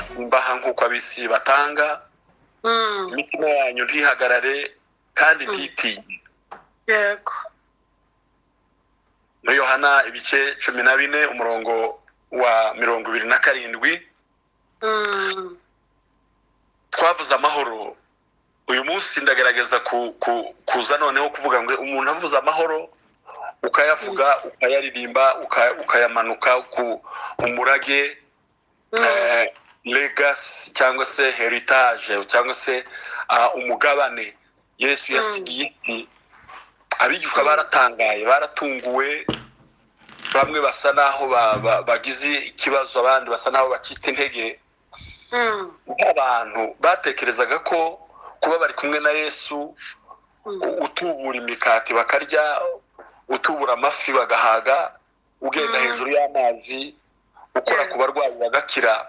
Simbaha nk'uko ab'isi batanga. Imitima yanyu ntihagarare kandi ntitinye. Muri Yohana ibice 14, umurongo wa 27. Twavuze amahoro. Uyu munsi ndagerageza kuza noneho kuvuga ngo umuntu avuze amahoro, ukayavuga, ukayaririmba, ukayamanuka ku umurage, legacy cyangwa se heritage cyangwa se umugabane Yesu yasigiye isi. Abigishwa baratangaye, baratunguwe. Bamwe basa naho bagize ikibazo, abandi basa naho bacitse intege, nk'abantu batekerezaga ko kuba bari kumwe na Yesu, utubura imikati bakarya, utubura amafi bagahaga, ugenda hejuru y'amazi, ukora ku barwayi bagakira,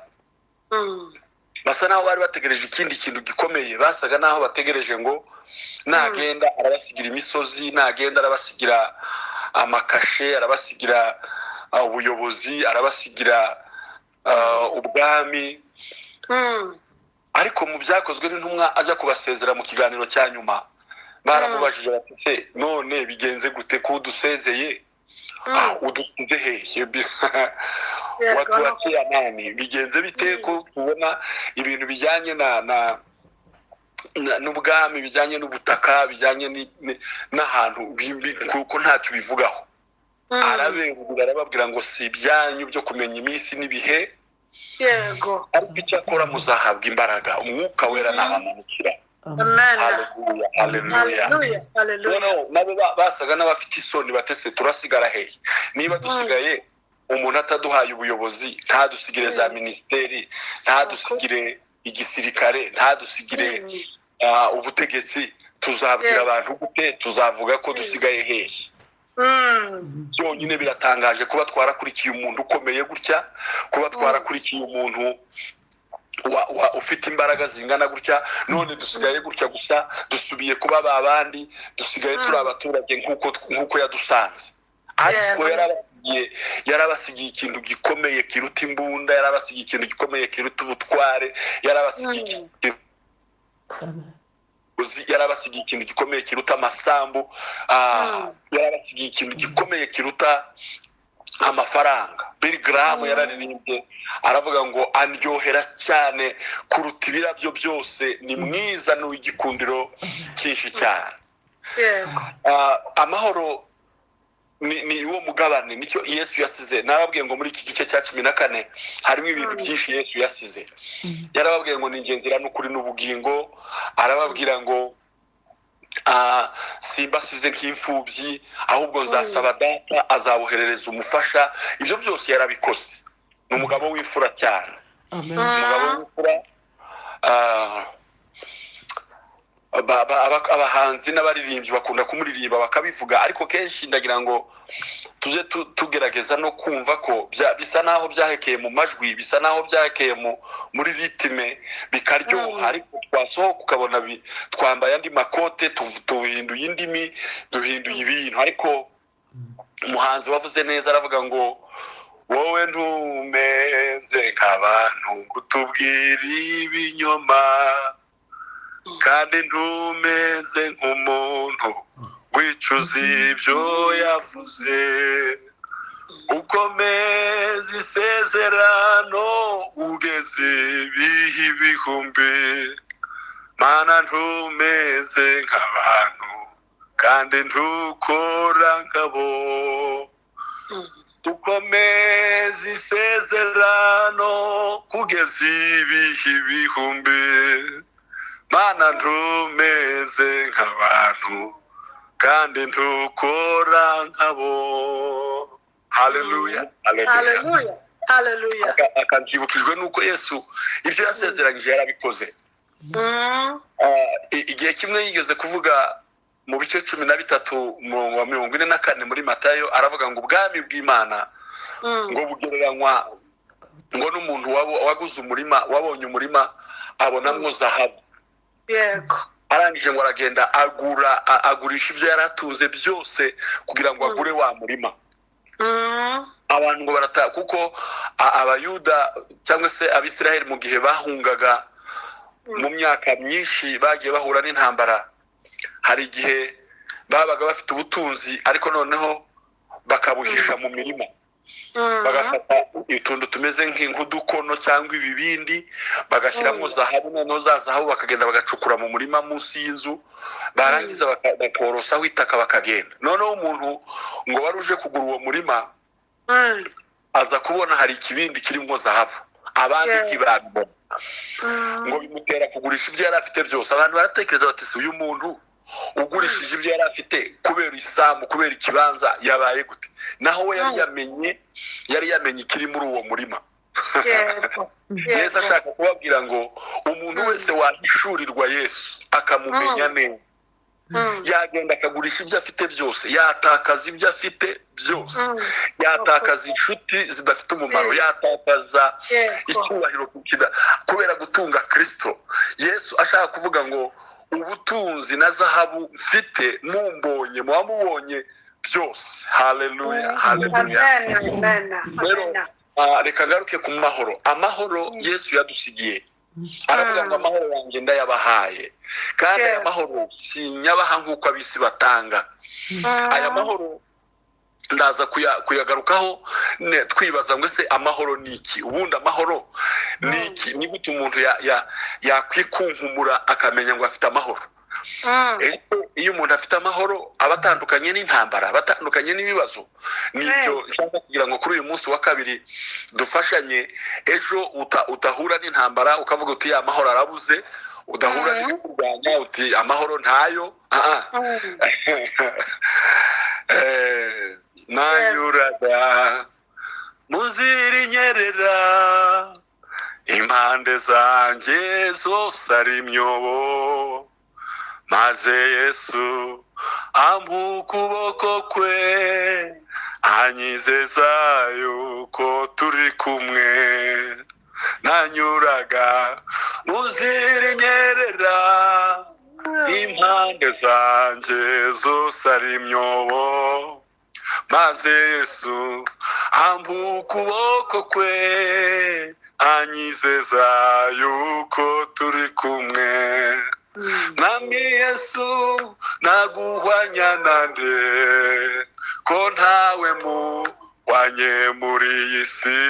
basa naho bari bategereje ikindi kintu gikomeye. Basaga naho bategereje ngo nagenda arabasigira imisozi, nagenda arabasigira amakashe, arabasigira ubuyobozi, arabasigira ubwami. Ariko mu Byakozwe n'Intumwa, ajya kubasezera mu kiganiro cya nyuma, baramubajije bati: "Se none bigenze gute ko udusezeye? Udusize hehe? Watuachia nani? Bigenze bite ko tubona ibintu bijyanye na n'ubwami, bijyanye n'ubutaka, bijyanye n'ahantu kuko ntacyo bivugaho?" Araberurira, arababwira ngo si ibyanyu byo kumenya iminsi n'ibihe, ariko icyakora muzahabwa imbaraga Umwuka Wera nabamanukira. Amen. Haleluya, haleluya! Haleluya, haleluya! Noneho nabo basaga n'abafite isoni. Batese turasigara hehe niba dusigaye umuntu ataduhaye ubuyobozi, ntadusigire za minisiteri, ntadusigire igisirikare, ntadusigire ubutegetsi? Tuzabwira abantu gute? Tuzavuga ko dusigaye hehe? Byonyine biratangaje kuba twarakurikiye umuntu ukomeye gutya, kuba twarakurikiye umuntu ufite imbaraga zingana gutya, none dusigaye gutya gusa, dusubiye kuba ba bandi, dusigaye turi abaturage nk'uko yadusanze. Ariko yarabasigiye ikintu gikomeye kiruta imbunda, yarabasigiye ikintu gikomeye kiruta ubutware, yarabasigiye ikintu, yarabasigiye ikintu gikomeye kiruta amasambu, yarabasigiye ikintu gikomeye kiruta amafaranga. Billy Graham yararirimbye, aravuga ngo andyohera cyane kuruta ibirabyo byose, ni mwiza n'uw'igikundiro cyinshi cyane. Amahoro ni uwo mugabane, nicyo Yesu yasize. Narababwiye ngo muri iki gice cya 14 harimo ibintu byinshi Yesu yasize. Yarababwiye ngo ni inzira n'ukuri n'ubugingo. Arababwira ngo simbasize nk'imfubyi, ahubwo nzasaba Data azaboherereza umufasha. Ibyo byose yarabikoze. Ni umugabo w'imfura cyane. Amen. Umugabo w'imfura. Abahanzi n'abaririmbyi bakunda kumuririmba bakabivuga, ariko kenshi ndagira ngo tujye tugerageza no kumva ko bisa naho byahekeye mu majwi, bisa naho byahekeye muri rythme, bikaryoha, ariko twasohoka ukabona twambaye andi makote, tuhinduye indimi, duhinduye ibintu. Ariko umuhanzi wavuze neza aravuga ngo wowe ntumeze nk'abantu ngo utubwire ibinyoma, kandi ntumeze nk'umuntu wicuza ibyo yavuze. Ukomeza isezerano ugeze ibihe ibihumbi. Mana, ntumeze nk'abantu kandi ntukora nkabo. Ukomeza isezerano kugeza ibihe ibihumbi. Mana, ntumeze nk'abantu kandi ntukora nkabo. Haleluya, haleluya! Haleluya, haleluya! Akabyibukijwe nuko Yesu ibyo yasezeranyije yarabikoze. Igihe kimwe yigeze kuvuga mu bice 13, umurongo wa 44 muri Matayo, aravuga ngo ubwami bw'Imana ngo bugereranywa ngo n'umuntu waguze umurima, wabonye umurima abonamwo zahabu. Arangije ngo aragenda agura, agurisha ibyo yari atunze byose kugira ngo agure wa murima. Abantu ngo barata kuko Abayuda cyangwa se Abisiraheli mu gihe bahungaga mu myaka myinshi bagiye bahura n'intambara, hari igihe babaga bafite ubutunzi ariko noneho bakabuhisha mu mirima, bagafata utuntu tumeze nk'udukono cyangwa ibibindi bagashyiramo zahabu, noneho za zahabu bakagenda bagacukura mu murima munsi y'inzu, barangiza bakorosaho itaka bakagenda. Noneho umuntu ngo wari uje kugura uwo murima aza kubona hari ikibindi kirimo zahabu, abandi ntibabibona, ngo bimutera kugurisha ibyo yari afite byose. Abantu baratekereza bati si uyu muntu ugurishije ibyo yari afite kubera isambu, kubera ikibanza, yabaye gute? Naho we yari yamenye ikiri muri uwo murima. Yesu ashaka kubabwira ngo umuntu wese wahishurirwa Yesu akamumenya neza, yagenda akagurisha ibyo afite byose, yatakaza ibyo afite byose, yatakaza inshuti zidafite umumaro, yatakaza icyubahiro kubera gutunga Kristo. Yesu ashaka kuvuga ngo ubutunzi na zahabu mfite mumbonye muba mubonye byose. Haleluya, haleluya. Rero reka ngaruke ku mahoro. Amahoro Yesu yadusigiye, aravuga ngo amahoro yanjye ndayabahaye, kandi aya mahoro sinyabaha nk'uko ab'isi batanga. Aya mahoro ndaza kuyagarukaho twibaza ngo ese amahoro ni iki? Ubundi amahoro ni iki? Ni gute umuntu yakwikunkumura akamenya ngo afite amahoro? Iyo umuntu afite amahoro aba atandukanye n'intambara, aba atandukanye n'ibibazo. Nibyo nshaka kugira ngo kuri uyu munsi wa kabiri dufashanye, ejo utahura n'intambara ukavuga uti ya mahoro arabuze, udahura n'ibikurwanya uti amahoro ntayo. Nanyuraga mu nzira inyerera, impande zanjye zose ari imyobo, maze Yesu ampa ukuboko kwe, anyizeza yuko turi kumwe. Nanyuraga mu nzira inyerera, impande zanjye zose ari imyobo, maze Yesu ampa ukuboko kwe, anyizeza yuko turi kumwe. Mwami Yesu naguhwanya nande, ko ntawe muhwanye muri iyi si.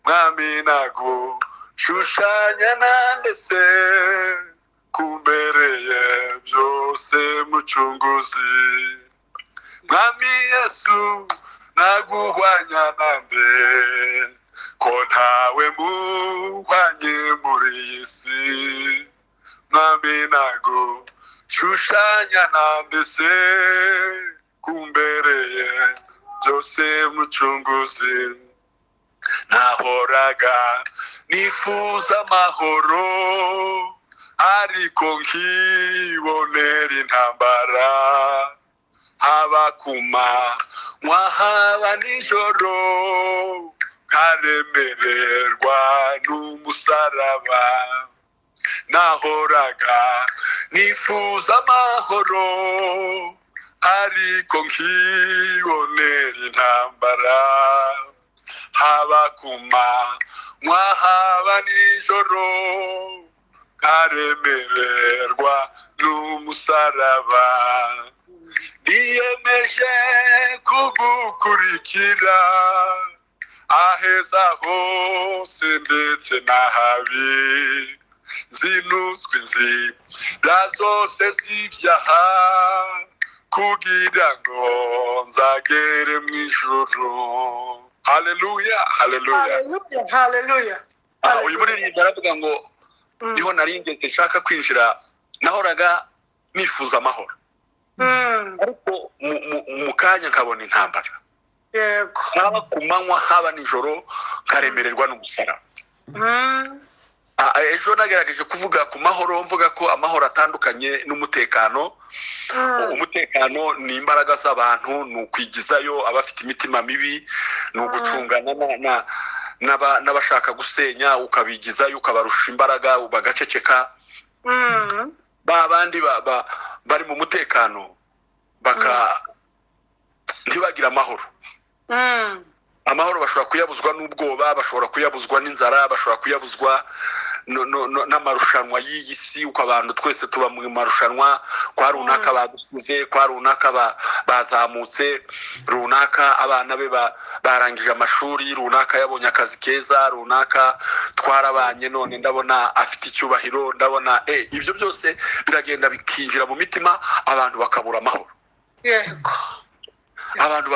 Mwami nagushushanya nande se, kumbereye byose mucunguzi. Mwami Yesu naguhwanya nande, ko ntawe muhwanye muri iyi si. Mwami nagushushanya nande se, kumbereye byose mucunguzi. Nahoraga nifuza amahoro, ariko nkibonera intambara. Haba ku manywa haba nijoro, nkaremererwa n'umusaraba. Nahoraga nifuza amahoro, ariko nkibonera intambara. Haba ku manywa haba nijoro, nkaremererwa n'umusaraba. Niyemeje kugukurikira aheza hose ndetse n'ahabi, zinutswe inzira zose z'ibyaha, kugira ngo nzagere mu ijuru. Haleluya, haleluya, haleluya. Uyu muririmbyi aravuga ngo niho nari ngeze nshaka kwinjira, nahoraga nifuza amahoro, ariko mu kanya nkabona intambara. Haba ku manywa haba nijoro, nkaremererwa n'umusaraba. Ejo nagerageje kuvuga ku mahoro, mvuga ko amahoro atandukanye n'umutekano. Umutekano ni imbaraga z'abantu, ni ukwigizayo abafite imitima mibi, ni ugucungana n'abashaka gusenya, ukabigizayo ukabarusha imbaraga bagaceceka. Ba bandi bari mu mutekano ntibagira amahoro. Amahoro bashobora kuyabuzwa n'ubwoba, bashobora kuyabuzwa n'inzara, bashobora kuyabuzwa n'amarushanwa y'iyi si, uko abantu twese tuba mu marushanwa, kwa runaka badusize, kwa runaka bazamutse, runaka abana be barangije amashuri, runaka yabonye akazi keza, runaka twarabanye none ndabona afite icyubahiro, ndabona ibyo byose biragenda bikinjira mu mitima, abantu bakabura amahoro. Yego. Abantu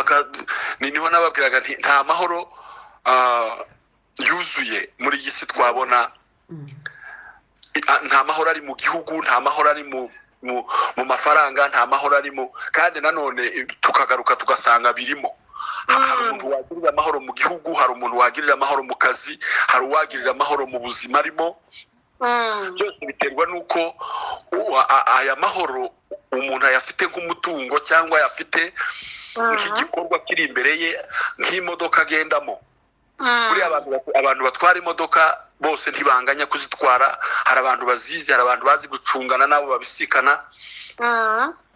niho nababwiraga nti nta mahoro yuzuye muri iyi si twabona. Nta mahoro ari mu gihugu, nta mahoro ari mu mafaranga, nta mahoro ari mu, kandi nanone tukagaruka tugasanga birimo. Hari umuntu wagirira amahoro mu gihugu, hari umuntu wagirira amahoro mu kazi, hari uwagirira amahoro mu buzima arimo. Byose biterwa n'uko aya mahoro umuntu ayafite nk'umutungo cyangwa ayafite nk'igikorwa kiri imbere ye, nk'imodoka agendamo. Buriya abantu batwara imodoka bose ntibanganya kuzitwara, hari abantu bazizi, hari abantu bazi gucungana n'abo babisikana.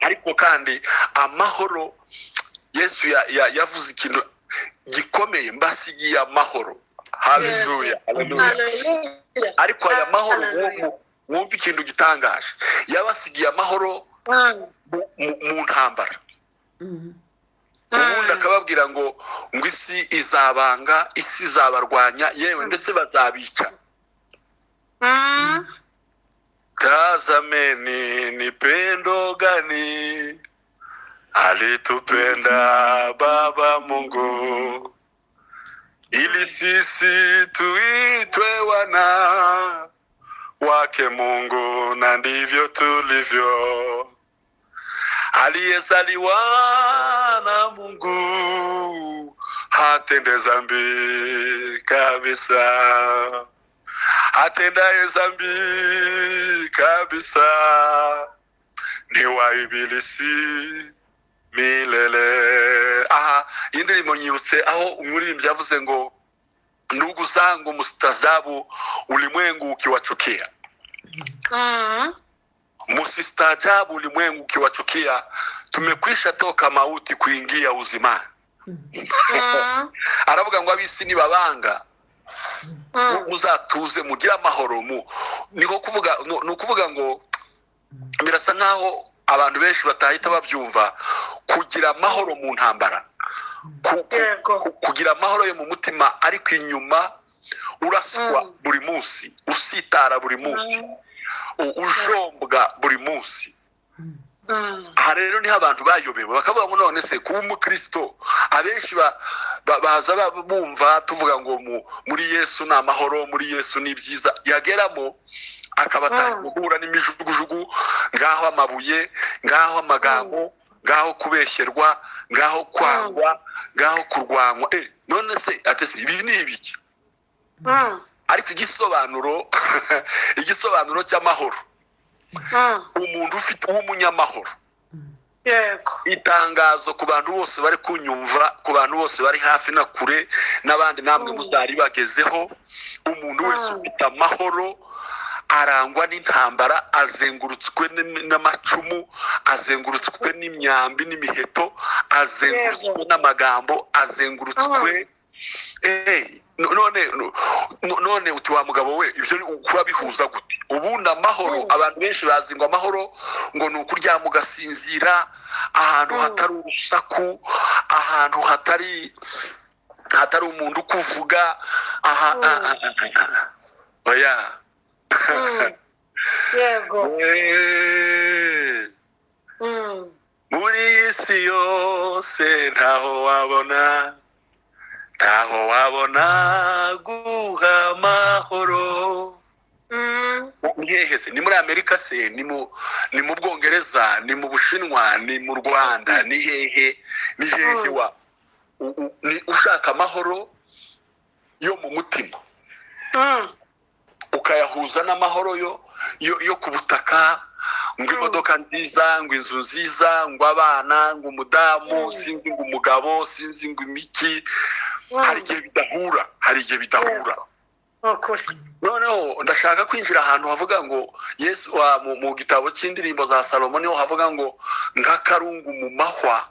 Ariko kandi amahoro, Yesu yavuze ikintu gikomeye, mbasigiye amahoro. Haleluya, haleluya. Ariko aya mahoro, mwumva ikintu gitangaje, yabasigiye amahoro mu ntambara. Ubundi akababwira ngo isi izabanga, isi izabarwanya, yewe ndetse bazabica. Tazameni ni pendo gani alitupenda Baba Mungu, ili sisi tuitwe wana wake Mungu, na ndivyo tulivyo. Aliyezaliwa na Mungu hatende dhambi kabisa, atendaye dhambi kabisa ni wa ibilisi milele. Aha indirimbo nyibutse aho umuririmbyi yavuze ngo ndugu zangu mustaajabu ulimwengu ukiwachukia. Msistaajabu ulimwengu ukiwachukia, tumekwisha toka mauti kuingia uzimani. Aravuga ngo abisi nibabanga muzatuze mugire amahoro. Niko kuvuga, ni ukuvuga ngo birasa nkaho abantu benshi batahita babyumva, kugira amahoro mu ntambara, kugira amahoro yo mu mutima, ariko inyuma uraswa buri munsi, usitara buri munsi, ujombwa buri munsi. Aha rero niho abantu bayobewe bakavuga ngo none se kuba umukristo, abenshi baza bumva tuvuga ngo muri Yesu ni amahoro, muri Yesu ni byiza, yageramo akaba atangiye guhura n'imijugujugu, ngaho amabuye, ngaho amagambo, ngaho kubeshyerwa, ngaho kwangwa, ngaho kurwanywa. None se atese ibi ni ibiki? Ariko igisobanuro igisobanuro cy'amahoro, umuntu ufite w'umunyamahoro. Yego. Itangazo ku bantu bose bari kunyumva, ku bantu bose bari hafi na kure, n'abandi namwe muzari bagezeho, umuntu wese ufite amahoro arangwa n'intambara, azengurutswe n'amacumu, azengurutswe n'imyambi n'imiheto, azengurutswe n'amagambo, azengurutswe. None uti wa mugabo we, ibyo kuba bihuza gute? Ubundi amahoro, abantu benshi bazi ngo amahoro ngo ni ukuryama ugasinzira ahantu hatari urusaku, ahantu hatari umuntu ukuvuga, aha oya. Yego. Muri iyi si yose ntaho wabona, ntaho wabona guha amahoro. Hehe se? Ni muri Amerika se? Ni mu Bwongereza? Ni mu Bushinwa? Ni mu Rwanda? Ni hehe? Ni hehe wa ushaka amahoro yo mu mutima ukayahuza n'amahoro yo ku butaka, ngo imodoka nziza, ngo inzu nziza, ngo abana, ngo umudamu, sinzi ngo umugabo, sinzi ngo imiki. Hari igihe bidahura, hari igihe bidahura. Noneho ndashaka kwinjira ahantu havuga ngo Yesu mu gitabo cy'indirimbo za Salomo niho havuga ngo nk'akarungu mu mahwa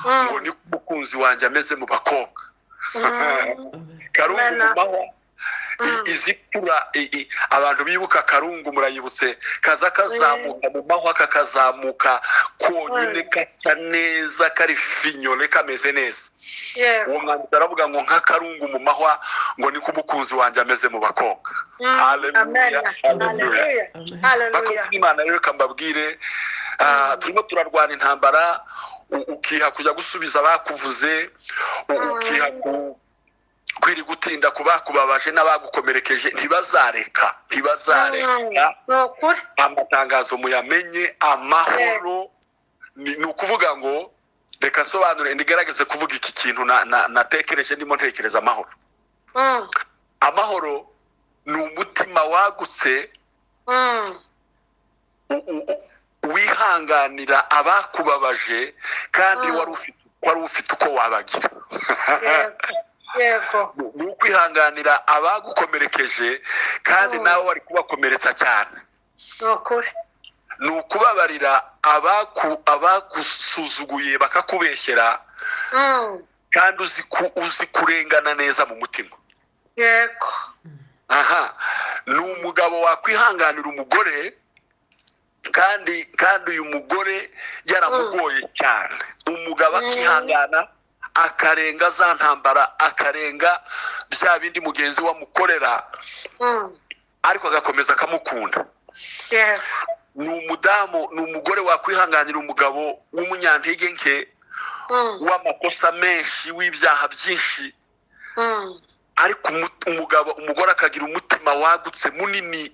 Ngo ni umukunzi wanjye ameze mu bakobwa. Karungu mu mahwa izikura, abantu bibuka karungu murayibutse, kaza kazamuka mu mahwa, kakazamuka konyine, gasa neza, kari finyole, kameze neza. Uwo mwanditsi aravuga ngo nka karungu mu mahwa, ngo niko umukunzi wanjye ameze mu bakobwa. Haleluya, haleluya. Bakozi b'Imana rero, reka mbabwire, turimo turarwana intambara, ukiha kujya gusubiza abakuvuze, ukiha kwiri gutinda ku bakubabaje n'abagukomerekeje. Ntibazareka, ntibazareka. Amatangazo muyamenye. Amahoro ni ukuvuga ngo, reka nsobanure, ndigerageze kuvuga iki kintu natekereje ndimo ntekereza amahoro. Amahoro ni umutima wagutse wihanganira abakubabaje, kandi wari ufite uko wabagira. Ni ukwihanganira abagukomerekeje, kandi nawe wari kubakomeretsa cyane. Ni ukubabarira abagusuzuguye bakakubeshyera, kandi uzi kurengana neza mu mutima. Aha ni umugabo wakwihanganira umugore, kandi uyu mugore yaramugoye cyane. Umugabo akihangana, akarenga za ntambara, akarenga bya bindi mugenzi we amukorera, ariko agakomeza akamukunda. Ni umudamu, ni umugore wakwihanganira umugabo w'umunyantege nke, w'amakosa menshi, w'ibyaha byinshi, ariko umugabo, umugore akagira umutima wagutse munini,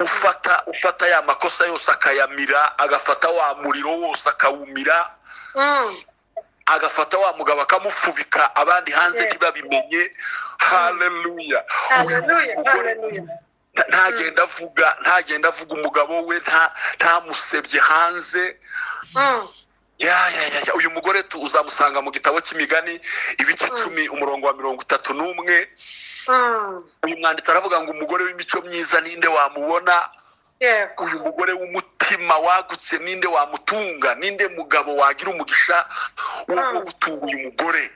ufata ya makosa yose akayamira, agafata wa muriro wose akawumira, agafata wa mugabo akamufubika, abandi hanze ntibabimenye. Haleluya. Haleluya. Umugore Haleluya. ntagenda avuga umugabo we, ntamusebye hanze. Ya ya ya ya, uyu mugore uzamusanga mu gitabo cy'Imigani, ibice 10, umurongo wa 31. Uyu mwanditsi aravuga ngo umugore w'imico myiza ninde wamubona? Uyu mugore w'umutima wagutse ninde wamutunga? Ninde mugabo wagira umugisha wo gutunga uyu mugore?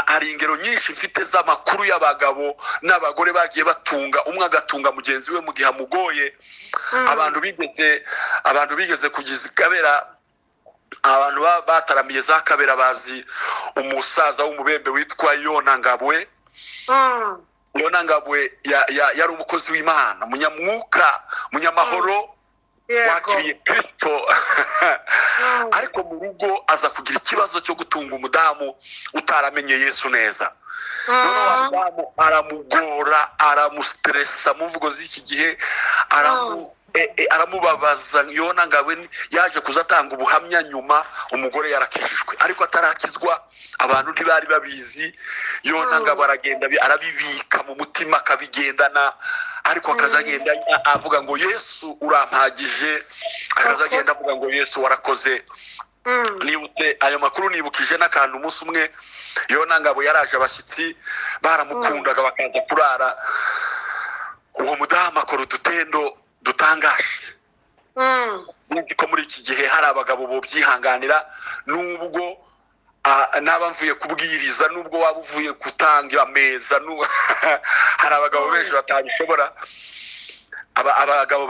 Hari ingero nyinshi mfite z'amakuru y'abagabo n'abagore bagiye batunga, umwe agatunga mugenzi we mu gihe amugoye. Abantu bigeze kugiza Kabera, abantu bataramiye za Kabera bazi umusaza w'umubembe witwa Yona Ngabwe. Yona Ngabwe yari umukozi w'Imana, munyamwuka, munyamahoro, wakiriye Kristo, ariko mu rugo aza kugira ikibazo cyo gutunga umudamu utaramenye Yesu neza. Noneho wa mudamu aramugora, aramustressa, mu mvugo z'iki gihe aramubabaza. Yona Ngabwe yaje kuza atanga ubuhamya nyuma, umugore yarakijijwe, ariko atarakizwa abantu ntibari babizi. Yona Ngabo aragenda arabibika mu mutima, akabigendana, ariko akazagenda avuga ngo "Yesu urampagije", akazagenda avuga ngo "Yesu warakoze". Nibutse ayo makuru, nibukije n'akantu. Umunsi umwe Yona Ngabo yaraje, abashyitsi baramukundaga bakaza kurara. Uwo mudamu akora udutendo dutangaje. Sinzi ko muri iki gihe hari abagabo bobyihanganira, nubwo naba mvuye kubwiriza, nubwo waba uvuye gutanga ameza, hari abagabo benshi batabishobora. Abagabo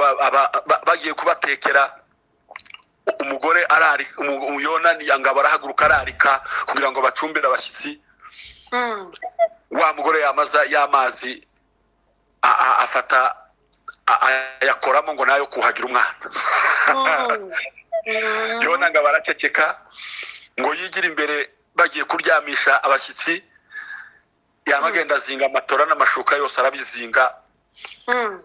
bagiye kubatekera, umugore ararika, Yona Ngabo arahaguruka ararika kugira ngo bacumbire abashyitsi. Wa mugore yamaza y'amazi afata ayakoramo ngo nayo kuhagira umwana. Yona Ngabo araceceka, ngo yigire imbere bagiye kuryamisha abashyitsi, yaba agenda azinga amatora n'amashuka yose arabizinga.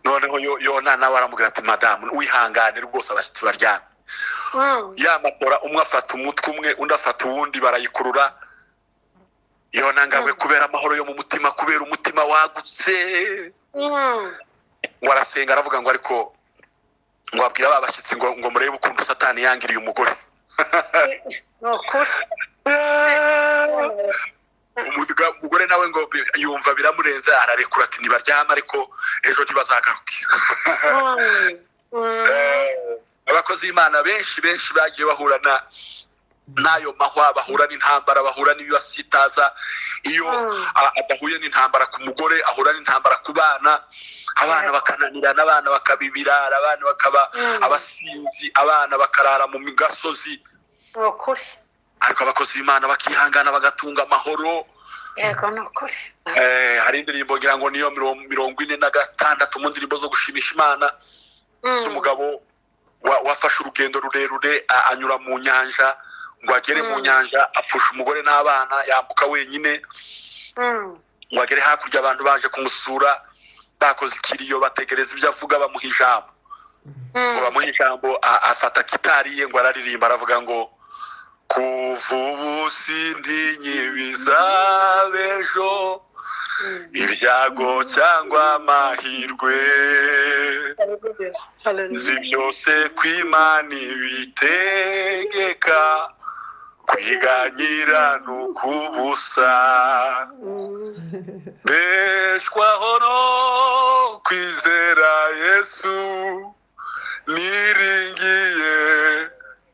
Noneho Yona nawe aramubwira ati "Madamu, wihangane rwose abashyitsi baryame." Ya matora, umwe afata umutwe umwe, undi afata uwundi, barayikurura. Yona Ngabwe, kubera amahoro yo mu mutima, kubera umutima wagutse, ngo arasenga, aravuga ngo ariko ngo abwira ba bashyitsi ngo murebe ukuntu Satani yangiriye umugore. Ni ukuri. Umugore nawe ngo yumva biramurenze, ararekura ati "Nibaryame, ariko ejo ntibazagaruke." Abakozi b'Imana benshi benshi bagiye bahura na N'ayo mahwa, bahura n'intambara, bahura n'ibibasitaza. Iyo adahuye n'intambara ku mugore, ahura n'intambara ku bana, abana bakananirana, abana bakabibirara, abana bakaba abasinzi, abana bakarara mu gasozi. Ni ukuri. Ariko abakozi b'Imana bakihangana, bagatunga amahoro. Yego, ni ukuri. Hari indirimbo, ngira ngo niyo 46 mu ndirimbo zo gushimisha Imana, z'umugabo wafashe urugendo rurerure, anyura mu nyanja ngo agere mu nyanja, apfusha umugore n'abana, yambuka wenyine ngo agere hakurya. Abantu baje kumusura bakoze ikiriyo, bategereza ibyo avuga, bamuha ijambo. Ngo bamuhe ijambo, afata gitari ye ngo araririmba, aravuga ngo: "Kuva ubu sintinye ibizaba ejo, ibyago cyangwa amahirwe. Haleluya, haleluya. Nzi byose ko Imana ibitegeka, kwiganyira ni ukubusa. Beshwaho no kwizera Yesu, niringiye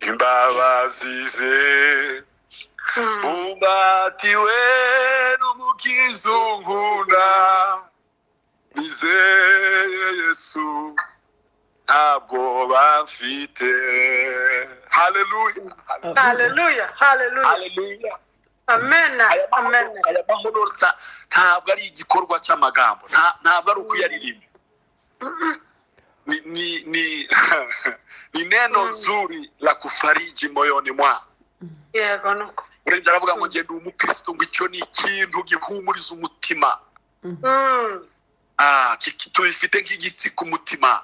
imbabazi ze. Bumbatiwe n'Umukiza unkunda, nizeye Yesu, ntabwo bamfite." Haleluya! Haleluya, haleluya. Haleluya! Amen. Aya mahoro, amen. Aya mahoro ntabwo ari igikorwa cy'amagambo, ntabwo ari ukuyaririmba. Ni neno nzuri la kufariji moyoni mwa. Yego, ni ukuri. Urebye aravuga ngo: "Ngenda umukristo," ngo icyo ni ikintu gihumuriza umutima. Tubifite nk'igitsi ku mutima.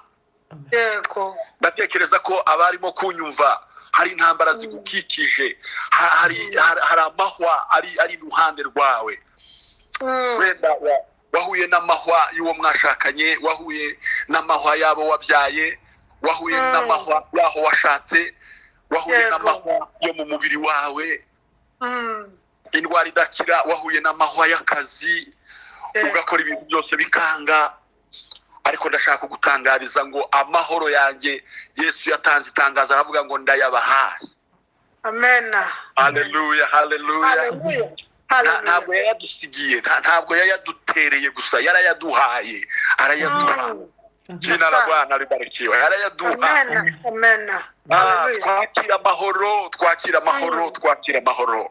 Ndatekereza ko abarimo kunyumva hari intambara zigukikije, hari amahwa ari iruhande rwawe. Wenda wahuye n'amahwa y'uwo mwashakanye, wahuye n'amahwa y'abo wabyaye, wahuye n'amahwa y'aho washatse, wahuye n'amahwa yo mu mubiri wawe, indwara idakira, wahuye n'amahwa y'akazi, ugakora ibintu byose bikanga. Ariko ndashaka kugutangariza ngo amahoro yanjye, Yesu yatanze itangazo, aravuga ngo: "Ndayabahaye." Amen. Haleluya, haleluya! Haleluya, haleluya. Ntabwo yayadusigiye, ntabwo yayadutereye gusa, yarayaduhaye, arayaduha. Jina la Bwana libarikiwe. Yarayaduha. Amen, amen. Haleluya. Twakira amahoro, twakira amahoro, twakira amahoro.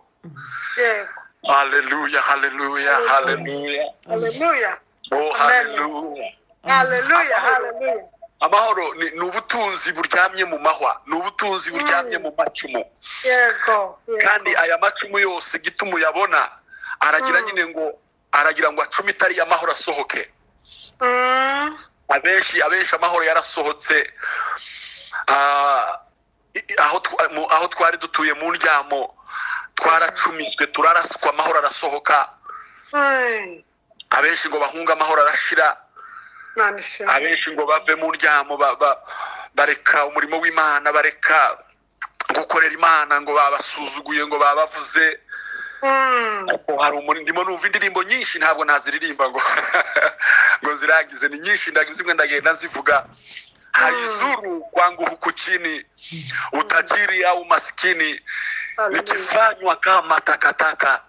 Haleluya, haleluya, haleluya! Haleluya. Oh, Amen. haleluya! Haleluya, haleluya. Amahoro ni ubutunzi buryamye mu mahwa, ni ubutunzi buryamye mu macumu. Yego. Kandi aya macumu yose, gituma uyabona, aragira nyine ngo aragira ngo acumite ariya mahoro asohoke. Abenshi amahoro yarasohotse. Aho twari dutuye mu ndyamo, twaracumiswe, turaraswa, amahoro arasohoka. Abenshi ngo bahunge, amahoro arashira. Imana ishimwe. Abenshi ngo bave mu ndyamo, bareka umurimo w'Imana, bareka gukorera Imana, ngo babasuzuguye, ngo babavuze. Ariko hari ndimo numva indirimbo nyinshi, ntabwo naziririmba ngo zirangize, ni nyinshi, zimwe ndagenda nzivuga. Haizuru kwangu huku chini utajiri au maskini, Haleluya. nikifanywa kama takataka,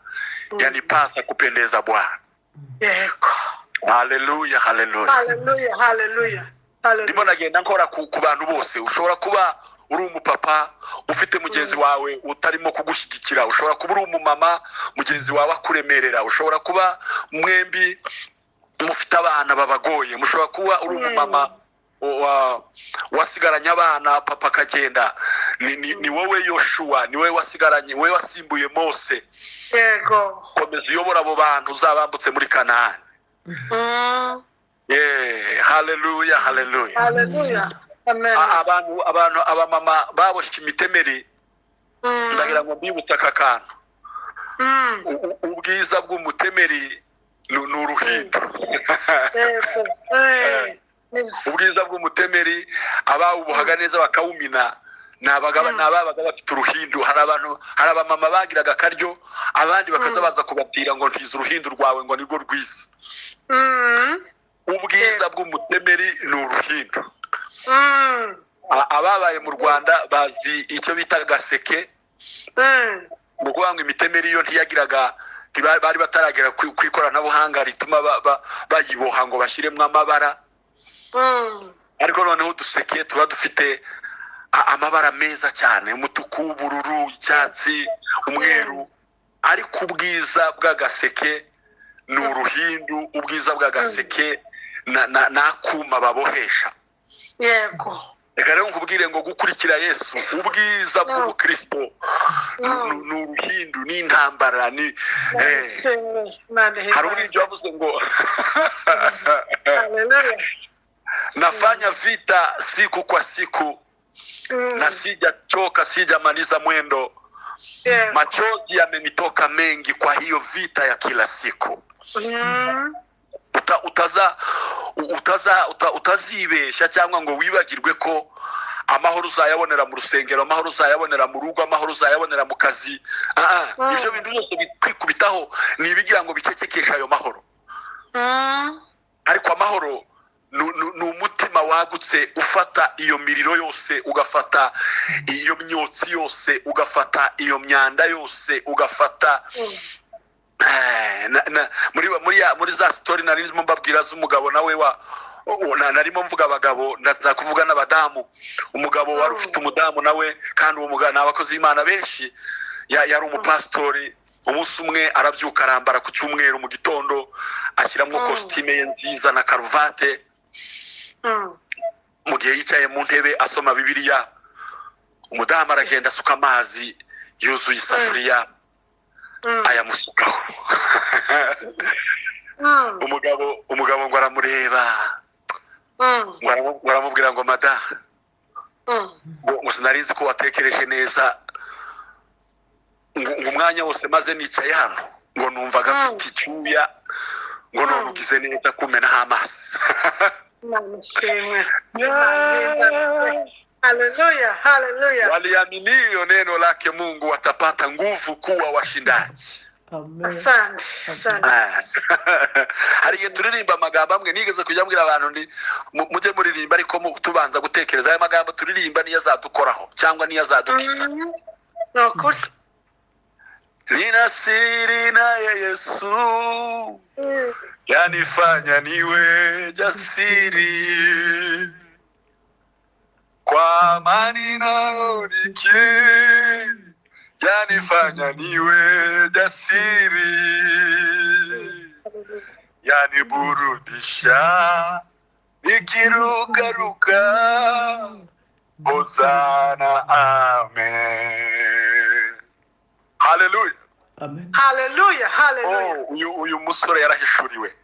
yanipasa kupendeza Bwana. Haleluya, haleluya! Haleluya, haleluya, Ndimo haleluya. ndagenda nkora ku bantu bose. Ushobora kuba uri umupapa ufite mugenzi wawe utarimo kugushyigikira, ushobora kuba uri umumama mugenzi wawe akuremerera, ushobora kuba mwembi mufite abana babagoye, mushobora kuba uri umumama wasigaranye abana, papa akagenda. Ni wowe Yoshuwa, ni wowe wasigaranye, wowe wasimbuye Mose. Komeza uyobora abo bantu, uzabambutse muri Kanani. Yeah, haleluya, haleluya! Haleluya, amen. Abantu abamama baboshye imitemeri, ndagira ngo mbibutse aka kantu. Ubwiza bw'umutemeri ni uruhindu. Yego. Nibyo. Ubwiza bw'umutemeri, abawubohaga neza bakawumina, ni Mm. ni ababaga bafite uruhindu. Hari abantu, hari abamama bagiraga akaryo, abandi bakaza baza kubatira ngo: "Ntiza uruhindu rwawe," ngo nirwo rwiza. Ubwiza bw'umutemeri ni uruhindu. Ababaye mu Rwanda bazi icyo bita gaseke. Ni ukuvuga ngo imitemeri yo ntiyagiraga, bari bataragera ku ikoranabuhanga rituma bayiboha ngo bashyiremo amabara. Ariko noneho uduseke tuba dufite amabara meza cyane, umutuku, ubururu, icyatsi, umweru. Ariko ubwiza bw'agaseke ni uruhindu, ubwiza bw'agaseke n'akuma babohesha. Yego. Reka rero nkubwire ngo gukurikira Yesu, ubwiza bw'ubukristo ni uruhindu, ni intambara, ni hari uribyo wavuze ngo nafanya vita siku kwa siku na sijachoka, sijamaliza mwendo, machozi yamenitoka mengi kwa hiyo vita ya kila siku. Utazibesha cyangwa ngo wibagirwe ko amahoro uzayabonera mu rusengero, amahoro uzayabonera mu rugo, amahoro uzayabonera mu kazi. Ibyo bintu byose bikwikubitaho ni ibigira ngo bicecekeshe ayo mahoro. Ariko amahoro ni umutima wagutse ufata iyo miriro yose, ugafata iyo myotsi yose, ugafata iyo myanda yose, ugafata muri za story narimo mbabwira z'umugabo nawe narimo mvuga abagabo, ndaza kuvuga n'abadamu. Umugabo wari ufite umudamu nawe, kandi uwo mugabo ni abakozi b'Imana benshi, yari umupasitori. Umunsi umwe arabyuka arambara ku cyumweru mu gitondo, ashyiramo kositime ye nziza na karuvate. Mu gihe yicaye mu ntebe asoma Bibiliya, umudamu aragenda asuka amazi yuzuye isafuriya, ayamusukaho. Umugabo ngo aramureba, ngo aramubwira ngo mada, ngo sinari nzi ko watekereje neza, ngo umwanya wose maze nicaye hano ngo numvaga mfite icyuya, ngo none ugize neza kumenaho amazi. Haleluya, haleluya. Waliaminio neno lake Mungu watapata nguvu kuwa washindaji. Asante, asante. Hari igihe turirimba amagambo amwe, nigeze kujya mbwira abantu ndi mujye muririmba ariko tubanza gutekereza aya magambo turirimba niyo azadukoraho cyangwa niyo azadukiza. Nukuri. Nina siri naye Yesu yanifanya niwe jasiri, kwa amani naoniki yanifanya niwe jasiri, yaniburudisha nikirukaruka, hosana amen. Haleluya. Amen. Haleluya, haleluya. Uyu musore yarahishuriwe.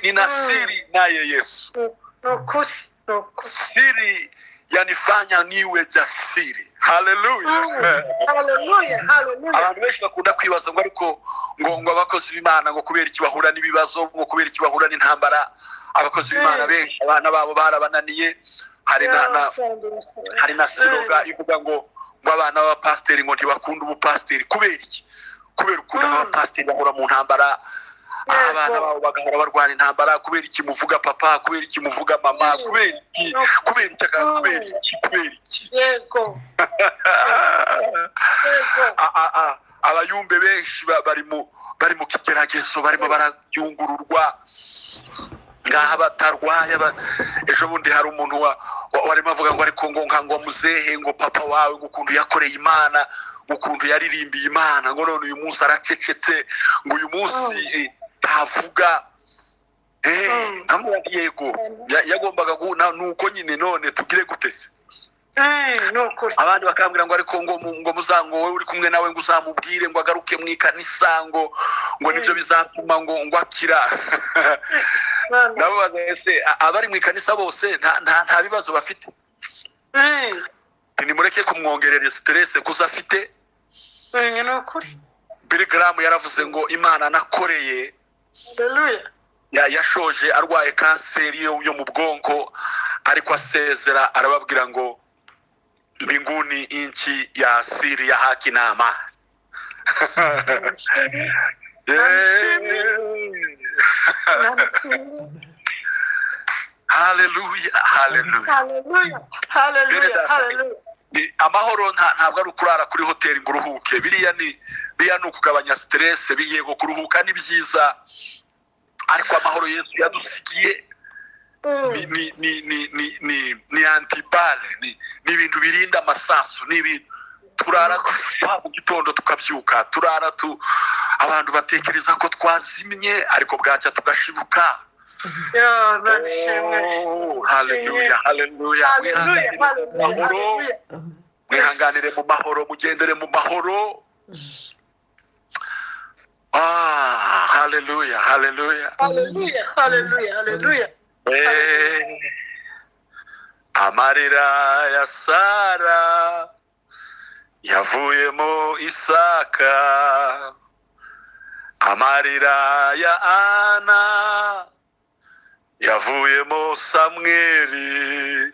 Nina siri naye Yesu. Nukuri, nukuri. Siri yanifanya niwe jasiri. Haleluya. Haleluya, haleluya. Abantu benshi bakunda kwibaza ngo ariko ngo abakozi b'Imana ngo kubera iki bahura n'ibibazo, ngo kubera iki bahura n'intambara. Abakozi b'Imana benshi abana babo barabananiye. Hari hari na siroga ivuga ngo abana b'abapasiteri ngo ntibakunda ubupasiteri. Kubera iki? Kubera ukuntu abapasiteri bahora mu ntambara, abana babo bagahora barwana intambara. Kubera iki muvuga papa, kubera iki muvuga mama, kubera iki, kubera iki, kubera iki, kubera iki? Yego. Abayumbe benshi bari mu kigeragezo, barimo barayungururwa ngaha batarwaye. Ejo bundi hari umuntu warimo avuga ngo ariko ngo ngo muzehe, ngo papa wawe ngo ukuntu yakoreye Imana, ukuntu yaririmbiye Imana, ngo none uyu munsi aracecetse, ngo uyu munsi ntavuga. Nkamubwira yego, yagombaga nuko nyine none tugire gute se? Abandi bakambwira ngo ariko ngo muzango wowe uri kumwe nawe ngo uzamubwire ngo agaruke mu ikanisa, ngo nibyo bizatuma ngo akira. Nabo ese abari mu ikanisa bose nta bibazo bafite? Nimureke kumwongerera stress kuza afite. Billy Graham yaravuze ngo Imana nakoreye, yashoje arwaye kanseri yo mu bwonko, ariko asezera arababwira ngo mbinguni inchi ya asiri ya haki na amani. Haleluya, haleluya. Haleluya, haleluya, haleluya. Ni amahoro, ntabwo ari ukurara kuri hoteli ngo uruhuke. Biriya ni ukugabanya stress. Yego, kuruhuka ni byiza, ariko amahoro Yesu yadusigiye ni antibale, ni ibintu birinda amasasu, ni ibintu turara dupfa mu gitondo tukabyuka, turara abantu batekereza ko twazimye, ariko bwacya tugashibuka. Haleluya, haleluya. Mwihanganire mu mahoro, mugendere mu mahoro. Haleluya, haleluya, haleluya, haleluya, haleluya. Amarira ya Sara yavuyemo Isaka, amarira ya Ana yavuyemo Samweli,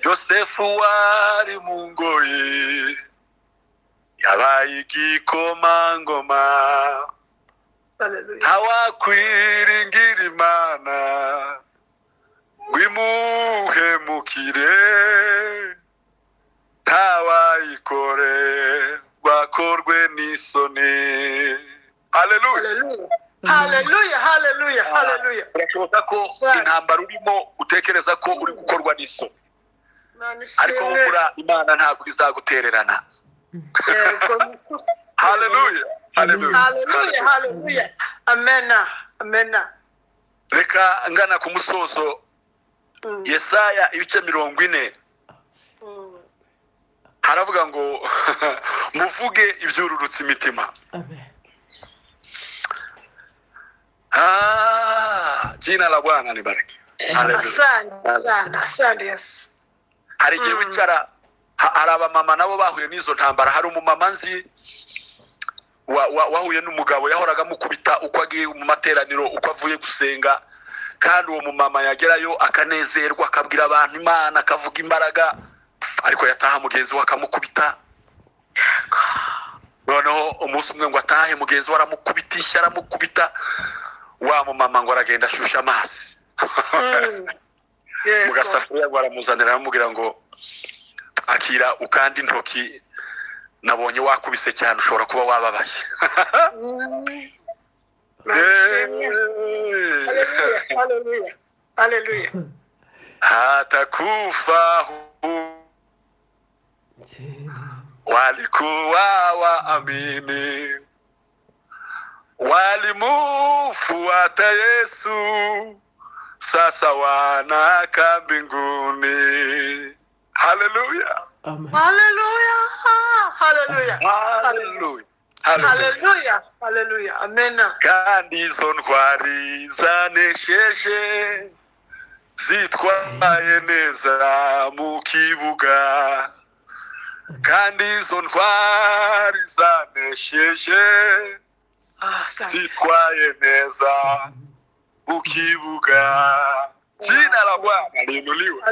Yosefu wari mu ngoyi yabaye igikomangoma. Ntawakwiringira Imana ngo imuhemukire, ntawayikore rwakorwe n'isoni. Haleluya, haleluya, haleluya, haleluya. Birashoboka ko intambara urimo utekereza ko uri gukorwa n'isoni, ariko humura, Imana ntabwo izagutererana. Haleluya, haleluya, haleluya, haleluya. Amena, amena. Reka ngana ku musozo. Yesaya ibice 40 haravuga ngo muvuge ibyururutse imitima. Amen. Jina la Bwana libariki. Haleluya. Asante Yesu. Hari igihe wicara, hari abamama nabo bahuye n'izo ntambara. Hari umumama nzi wahuye n'umugabo yahoraga amukubita uko agiye mu materaniro, uko avuye gusenga, kandi uwo mumama yagerayo akanezerwa, akabwira abantu Imana, akavuga imbaraga, ariko yataha mugenzi we akamukubita. Noneho umunsi umwe ngo atahe, mugenzi we aramukubita, aramukubita, wa mumama ngo aragenda ashusha amazi mu gasafuriya, ngo aramuzanira, aramubwira ngo akira ukanda intoki, nabonye wakubise cyane, ushobora kuba wababaye. Haleluya, haleluya. Hatakufa walikuwa waamini, walimufuata Yesu, sasa wanakaa mbinguni. Haleluya, haleluya, haleluya, haleluya, haleluya, haleluya. Amena. Kandi izo ntwari zanesheje zitwaye neza mu kibuga, kandi izo ntwari zanesheje zitwaye neza mu kibuga. Jina la Bwana liinuliwe.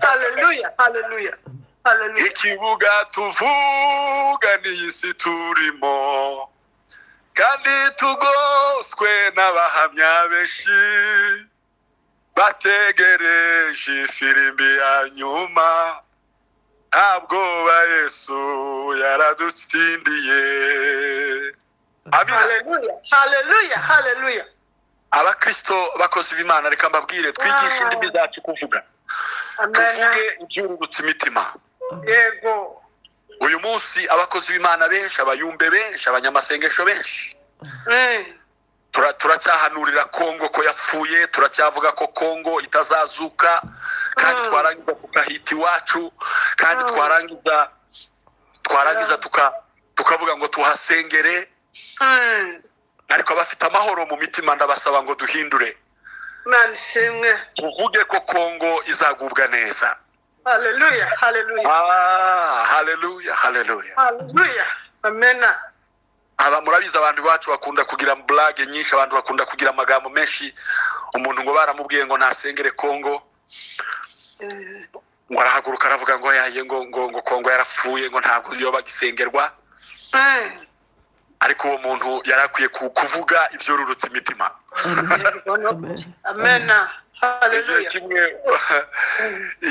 Haleluya, haleluya, haleluya. Ikibuga tuvuga ni isi turimo, kandi tugoswe n'abahamya benshi bategereje ifirimbi ya nyuma. Ntabwo Yesu yaradutsindiye. Haleluya, haleluya, haleluya. Abakristo bakozi b'Imana, reka mbabwire, twigishe indimi zacu kuvuga, tuvuge ibyururutse imitima. Yego. Uyu munsi abakozi b'Imana benshi, abayumbe benshi, abanyamasengesho benshi, turacyahanurira Kongo ko yapfuye, turacyavuga ko Kongo itazazuka, kandi twarangiza tukahita iwacu, kandi twarangiza tukavuga ngo tuhasengere. Ariko abafite amahoro mu mitima ndabasaba ngo duhindure, tuvuge ko Kongo izagubwa neza. Haleluya, haleluya. Haleluya, haleluya, haleluya. Amena. Aba murabizi abantu bacu bakunda kugira blague nyinshi, abantu bakunda kugira amagambo menshi. Umuntu ngo baramubwiye ngo nasengere Kongo, ngo arahaguruka aravuga ngo yaye ngo ngo ngo Kongo yarapfuye, ngo ntabwo yo bagisengerwa. Ariko uwo muntu yarakwiye kuvuga ibyorurutse imitima. Amena. Igihe kimwe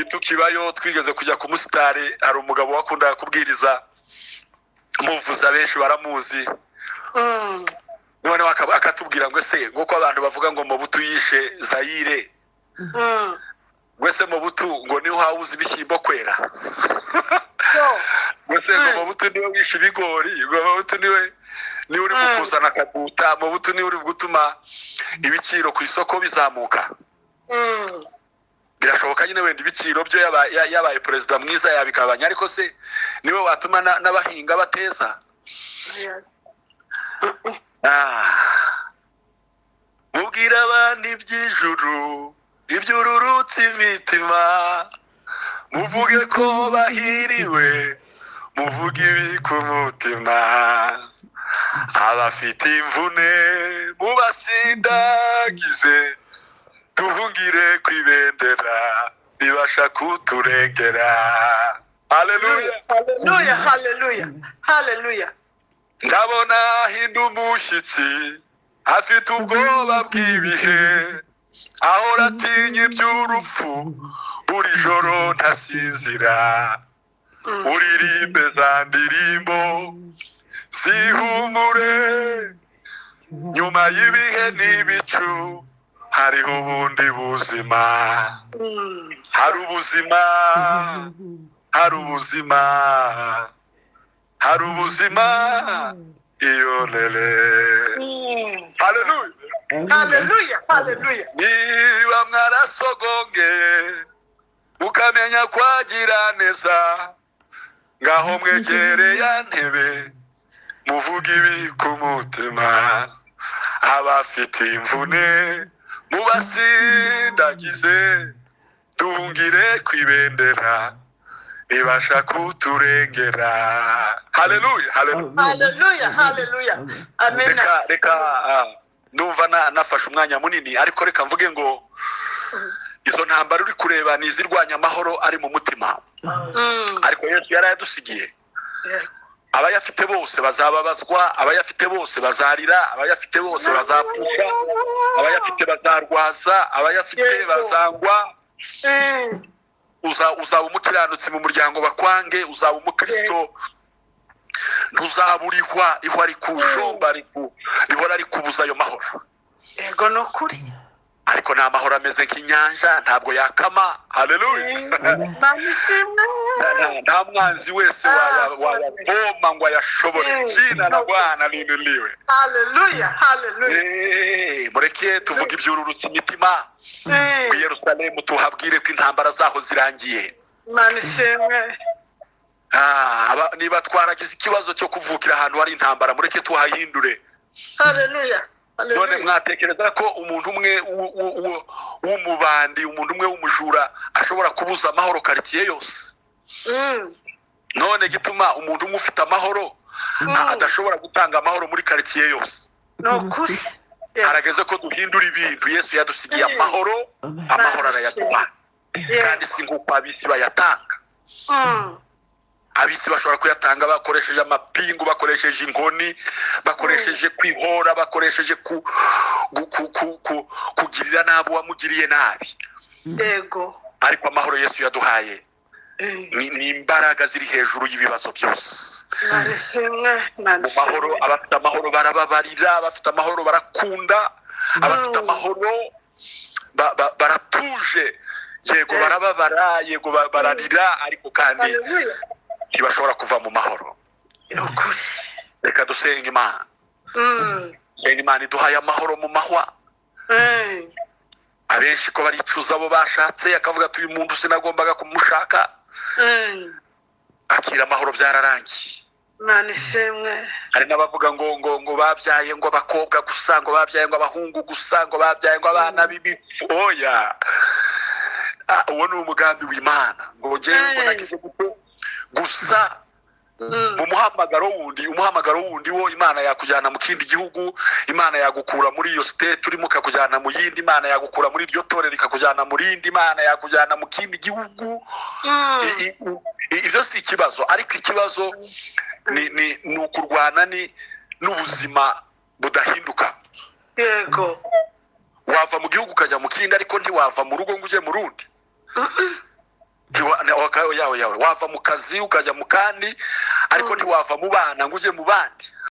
tukibayo twigeze kujya ku musitari, hari umugabo wakundaga kubwiriza muvuza, benshi baramuzi. Noneho akatubwira ngo ese nk'uko abantu bavuga ngo Mobutu yishe Zaire, ngo ese Mobutu ngo niwe uhabuze ibishyimbo kwera, ngo ese ngo Mobutu niwe wishe ibigori, ngo Mobutu niwe uri kuzana akaduta, Mobutu niwe uri gutuma ibiciro ku isoko bizamuka. Birashoboka nyine wenda ibiciro byo yabaye perezida mwiza yabigabanya, ariko se niwe watuma n'abahinga bateza? Mubwira abantu iby'ijuru iby'ururutse imitima, muvuge ko bahiriwe, muvuge ibi ku mutima, abafite imvune mubasindagize, duhungire ku ibendera ribasha kuturengera. Haleluya, haleluya, haleluya, haleluya. Ndabona ahinda umushyitsi, afite ubwoba bw'ibihe, ahora atinya iby'urupfu, buri joro ntasinzira. Uririmbe za ndirimbo zihumure, nyuma y'ibihe n'ibicu hariho ubundi buzima. Hari ubuzima, hari ubuzima, hari ubuzima, iyo lele. Haleluya, haleluya, haleluya. Niba mwarasogongeye mukamenya kwagira neza, ngaho mwegere ya ntebe muvuge ibi ku mutima, abafite imvune mubasindagize, duhungire ku ibendera ribasha kuturengera. Haleluya, haleluya, haleluya, haleluya. Amen. Reka ndumva nafashe umwanya munini, ariko reka mvuge ngo izo ntambara uri kureba ni izirwanya amahoro ari mu mutima. Ariko Yesu yarayadusigiye. Abayafite bose bazababazwa, abayafite bose bazarira, abayafite bose bazapfusha, abayafite bazarwaza, abayafite bazangwa. Uzaba umukiranutsi mu muryango bakwange, uzaba umukristo ntuzabura ihwa rikushomba, rihora rikubuza ayo mahoro. Yego no kuri. Ariko nta mahoro ameze nk'inyanja, ntabwo yakama. Haleluya. Nta mwanzi wese wayavoma ngo ayashobore. Jina la Bwana liinuliwe. Haleluya, haleluya. Mureke tuvuge ibyururutse imitima. Ku Yerusalemu tuhabwire ko intambara zaho zirangiye. Niba twaragize ikibazo cyo kuvukira ahantu hari intambara, mureke tuhahindure. Haleluya. None mwatekereza ko umuntu umwe w'umubandi, umuntu umwe w'umujura ashobora kubuza amahoro quartier yose? None gituma umuntu umwe ufite amahoro adashobora gutanga amahoro muri quartier yose. Nokuri. Harageze ko duhindura ibintu. Yesu yadusigiye amahoro, amahoro arayaduha. Kandi si nk'uko abisi bayatanga. Abisi bashobora kuyatanga bakoresheje amapingu, bakoresheje inkoni, bakoresheje kwihora, bakoresheje kugirira nabi uwamugiriye nabi. Yego. Ariko amahoro Yesu yaduhaye ni imbaraga ziri hejuru y'ibibazo byose. Mu mahoro, abafite amahoro barababarira, abafite amahoro barakunda, abafite amahoro baratuje. Yego barababara, yego bararira, ariko kandi ntibashobora kuva mu mahoro. Reka dusenge Imana. Senga Imana iduhaye amahoro mu mahwa. Abenshi ko baricuza abo bashatse, akavuga ati uyu muntu sinagombaga kumushaka. Akira amahoro, byararangiye. Hari n'abavuga ngo ngo ngo babyaye ngo abakobwa gusa, ngo babyaye ngo abahungu gusa, ngo babyaye ngo abana b'ibipfu. Oya, uwo ni umugambi w'Imana. Ngo njyewe ngo nagize gusa mu muhamagaro wundi, umuhamagaro wundi wo Imana yakujyana mu kindi gihugu, Imana yagukura muri iyo state urimo ikakujyana mu yindi, Imana yagukura muri iryo torero ikakujyana mu rindi, Imana yakujyana mu kindi gihugu. Ibyo si ikibazo, ariko ikibazo ni ukurwana ni n'ubuzima budahinduka. Yego. Wava mu gihugu ukajya mu kindi, ariko ntiwava mu rugo ngo ujye mu rundi. Yawe yawe, wava mu kazi ukajya mu kandi, ariko ntiwava mu bana ngo ujye mu bandi.